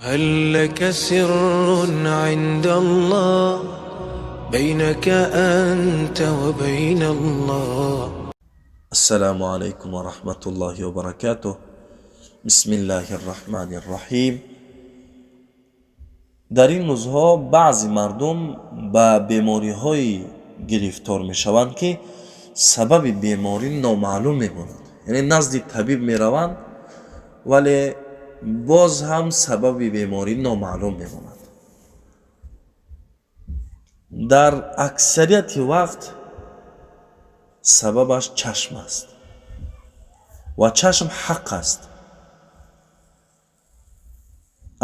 هل لك سر عند الله بينك أنت وبين الله؟ السلام عليكم ورحمة الله وبركاته. بسم الله الرحمن الرحیم. Дар ин рӯзҳо баъзе мардум ба бемориҳое гирифтор мешаванд, ки сабаби беморӣ номаълум мемонад, яъне назди табиб мераванд, вале боз ҳам сабаби беморӣ номаълум мемонад. Дар аксарияти вақт сабабаш чашм аст ва чашм ҳақ аст.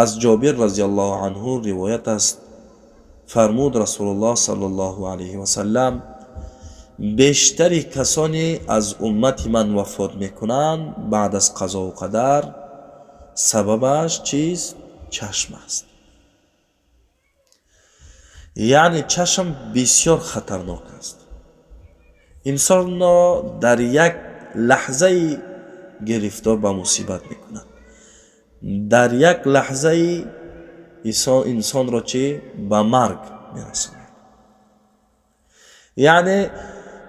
Аз Ҷобир разиаллоҳу анҳу ривоят аст, фармуд Расулуллоҳ саллаллоҳу алайҳи васаллам: бештари касоне аз уммати ман вафот мекунанд баъд аз қазову қадар, сабабаш чист? Чашм аст. Яъне чашм бисёр хатарнок аст, инсонро дар як лаҳзаи гирифтор ба мусибат мекунад, дар як лаҳзаи инсонро чӣ ба марг мерасонад. Яъне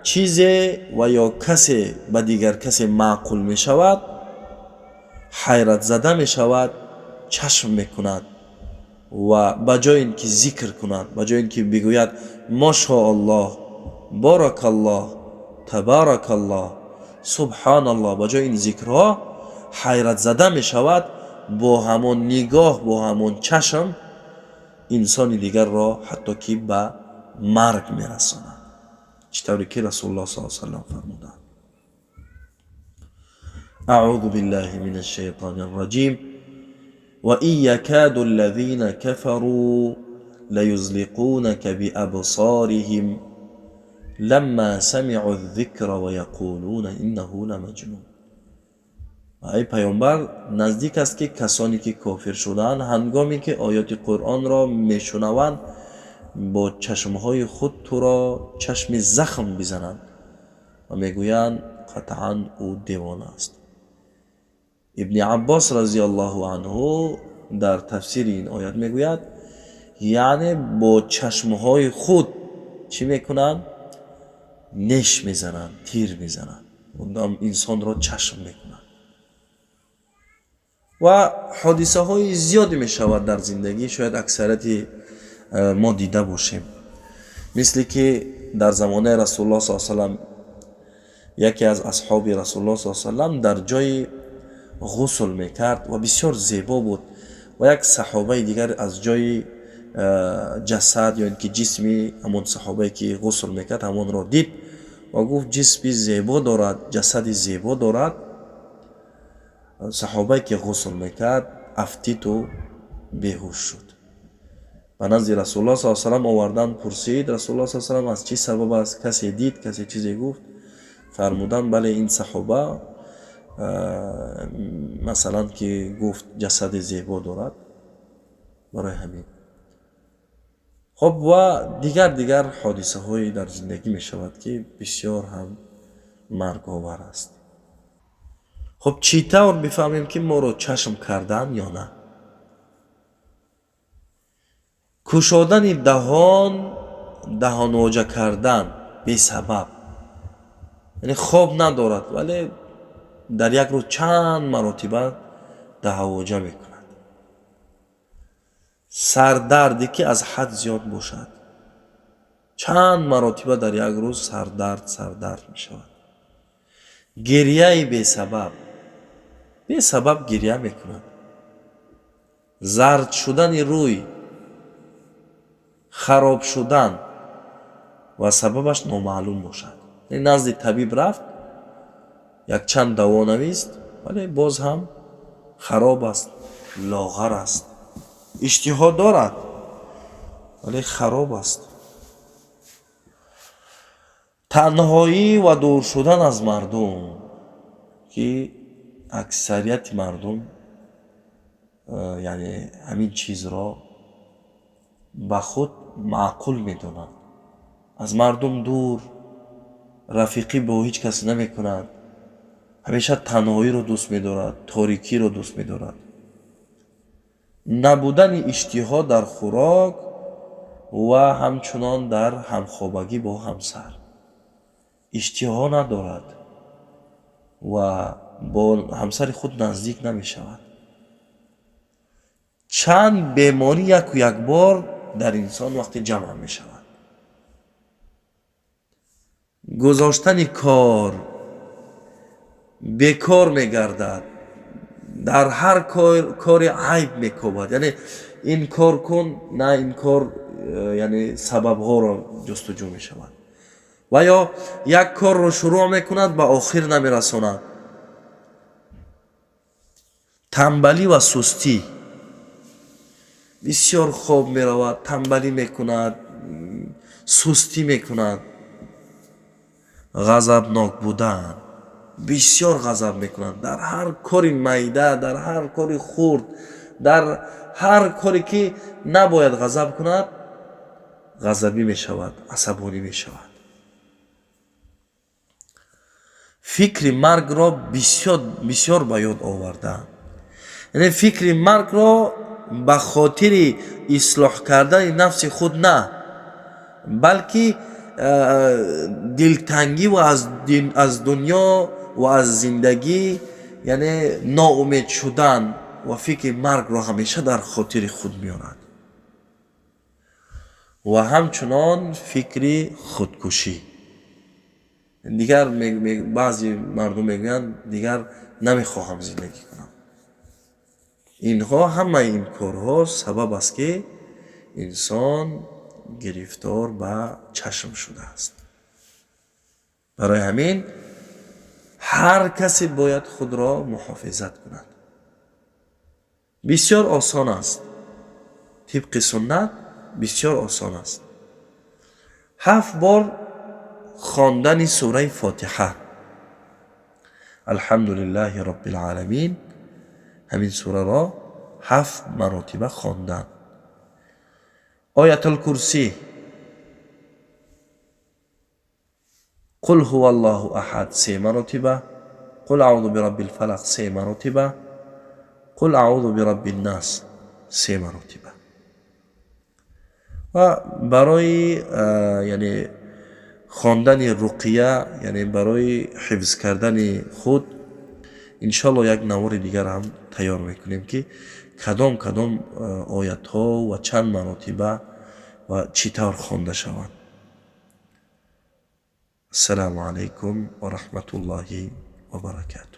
чизе ва ё касе ба дигар касе маъқул мешавад, ҳайратзада мешавад, чашм мекунад ва ба ҷои ин ки зикр кунад, ба ҷои ин ки бигӯяд машоаллоҳ, баракаллоҳ, табаракаллоҳ, субҳаналлоҳ, ба ҷои ин зикрҳо ҳайратзада мешавад, бо ҳамон нигоҳ, бо ҳамон чашм инсони дигарро ҳатто ки ба марг мерасонад, чӣ тавре ки Расулуллоҳ саллаллоҳу алайҳи васаллам фармуданд: أعوذ بالله من الشيطان الرجيم، وإن يكاد الذين كفروا ليزلقونك بأبصارهم لما سمعوا الذكر ويقولون إنه لمجنون. Ай паёмбар, наздик аст, ки касоне ки кофир шудаанд, ҳангоме ки оёти Қуръонро мешунаванд, бо чашмҳои худ туро чашми захм бизананд ва мегӯянд: қатъан ӯ девона аст. Ибни Аббос разиаллоҳу анҳу дар тафсири ин оят мегӯяд: яъне бо чашмҳои худ чӣ мекунанд? Неш мезананд, тир мезананд, инсонро чашм мекунанд. Ва ҳодисаҳои зиёде мешавад дар зиндагӣ, шояд аксарияти мо дида бошем, мисле ки дар замонаи Расулуллоҳ с салам яке аз асҳоби Расулуллоҳ с салам дар ҷои ғусл мекард ва бисёр зебо буд ва як саҳобаи дигар аз ҷои ҷасад ё ин ки ҷисми ҳамон саҳобае ки ғусл мекард, ҳамонро дид ва гуфт: ҷисми зебо дорад, ҷасади зебо дорад. Саҳобае ки ғусл мекард, афтиду беҳуш шуд. Ба назди Расулуллоҳ с салам овардан. Пурсид Расулуллоҳ с салам: аз чӣ сабаб аст? Касе дид, касе чизе гуфт? Фармуданд: бале, ин саҳоба, масалан, ки гуфт ҷасади зебо дорад, барои ҳамин. Хоб, ва дигар дигар ҳодисаҳое дар зиндагӣ мешавад, ки бисёр ҳам марговар аст. Хуб, чӣ тавр бифаҳмем, ки моро чашм кардан ё на? Кушодани даҳон, даҳонвоҷа кардан бесабаб, яъне хоб надорад, вале дар як рӯз чанд маротиба даҳонвоҷа мекунад. Сардарде ки аз ҳад зиёд бошад, чанд маротиба дар як рӯз сардард мешавад. Гирьяи бесабаб, бесабаб гирья мекунад. Зард шудани рӯй, хароб шудан ва сабабаш номаълум бошад. Назди табиб рафт, якчанд даво навист, вале боз ҳам хароб аст, лоғар аст, иштиҳо дорад, вале хароб аст. Танҳоӣ ва дур шудан аз мардум, ки аксарияти мардум яъне ҳамин чизро ба худ маъқул медонанд, аз мардум дур, рафиқӣ бо ҳеҷ кас намекунад, ҳамеша танҳоиро дӯст медорад, торикиро дӯст медорад. Набудани иштиҳо дар хӯрок ва ҳамчунон дар ҳамхобагӣ бо ҳамсар. Иштиҳо надорад ва бо ҳамсари худ наздик намешавад. Чанд беморӣ яку якбор дар инсон вақте ҷамъ мешавад. Гузоштани кор, бекор мегардад, дар ҳар кори айб мекобад. Яъне ин кор кун, на ин кор, яъне сабабҳоро ҷустуҷӯ мешавад. Ва ё як корро шурӯъ мекунад, ба охир намерасонад. Танбалӣ ва сустӣ. Бисёр хоб меравад, танбалӣ мекунад, сустӣ мекунад. Ғазабнок будан. Бисёр ғазаб мекунад. Дар ҳар кори майда, дар ҳар кори хурд, дар ҳар коре ки набояд ғазаб кунад, ғазабӣ мешавад, асабонӣ мешавад. Фикри маргро бисёр, бисёр ба ёд оварда. Яъне фикри маргро ба хотири ислоҳ кардани нафси худ на, балки дилтангӣ ва аз дунё ва аз зиндагӣ, яъне ноумед шудан ва фикри маргро ҳамеша дар хотири худ меорад. Ва ҳамчунон фикри худкушӣ. Дигар баъзе мардум мегӯянд, дигар намехоҳам зиндагӣ кунам. Инҳо ҳамаи ин корҳо сабаб аст, ки инсон гирифтор ба чашм шудааст. Барои ҳамин ҳар касе бояд худро муҳофизат кунад. Бисёр осон аст. Тибқи суннат бисёр осон аст. 7 бор хондани сураи Фотиҳа. Алҳамдулиллаҳи роббил оламин. Ҳамин сураро 7 маротиба хондан. Оятул курсӣ. Қул ҳуваллоҳу аҳад 3 маротиба. Қул аъузу бироббил фалақ 3 маротиба. Қул аъузу бироббин нас 3 маротиба. Ва барои яъне хондани руқия, яъне барои ҳифз кардани худ, иншоалло як навори дигар ҳам тайёр мекунем, ки кадом кадом оятҳо ва чанд маротиба ва чӣ тавр хонда шаванд. Ассалому алайкум ва раҳматуллоҳи ва баракатуҳ.